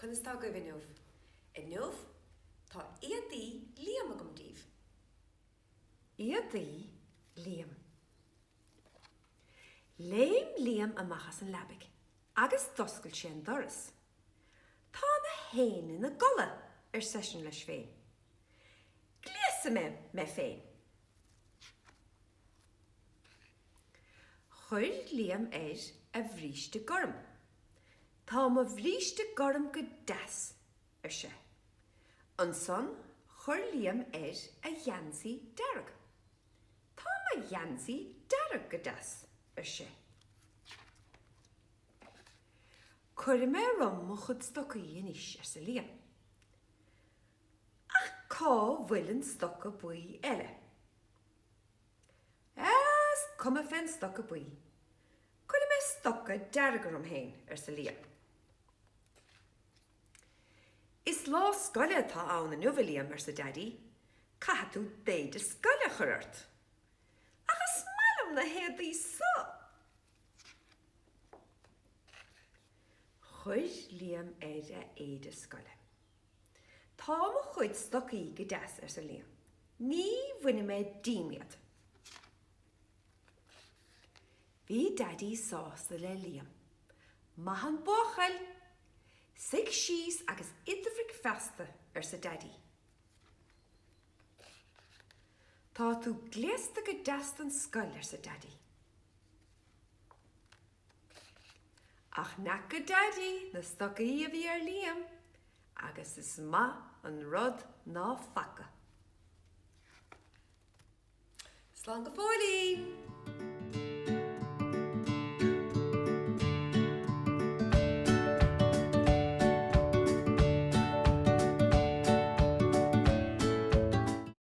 Conas tá agaibh inniu? Inniu tá éadaí Liam agam daoibh. Éadaí Liam. Léim Liam amach as an leabaidh agus d'oscail sé an doras. Tá na héin ina gcodladh, ar seisean leis féin. Gléasfaidh mé mé féin. Chuir Liam air a bhríste gorm. Tá mo bhríste gorm go deas, ar sé. Ansan chuir Liam air a gheansaí dearg. Tá mo gheansaí dearg go deas, ar sé. Cuirfidh mé orm mo chuid stocaí anois, arsa Liam. Ach cá bhfuil an stoca buí eile? Is cuma fén stoca buí. Cuirfidh mé stoca dearg orm féin, arsa Liam. Is lá scoile atá ann inniu, a Liam, arsa Daidí. Caithfidh tú d'éide scoile a chur ort. Ach is maith liom na héadaí so! Chuir Liam air a éide scoile. Tá mo chuid stocaí go deas, arsa Liam. Ní bhainfidh mé díom iad. Bhí Daidí sásta le Liam. Maith an buachaill! Suigh síos agus ith do bhricfeasta, arsa Daidí. Tá tú gléasta go deas don scoil, arsa Daidí. Ach n'fheaca Daidí na stocaí a bhí ar Liam agus is maith an rud ná faca. Slán go fóillín!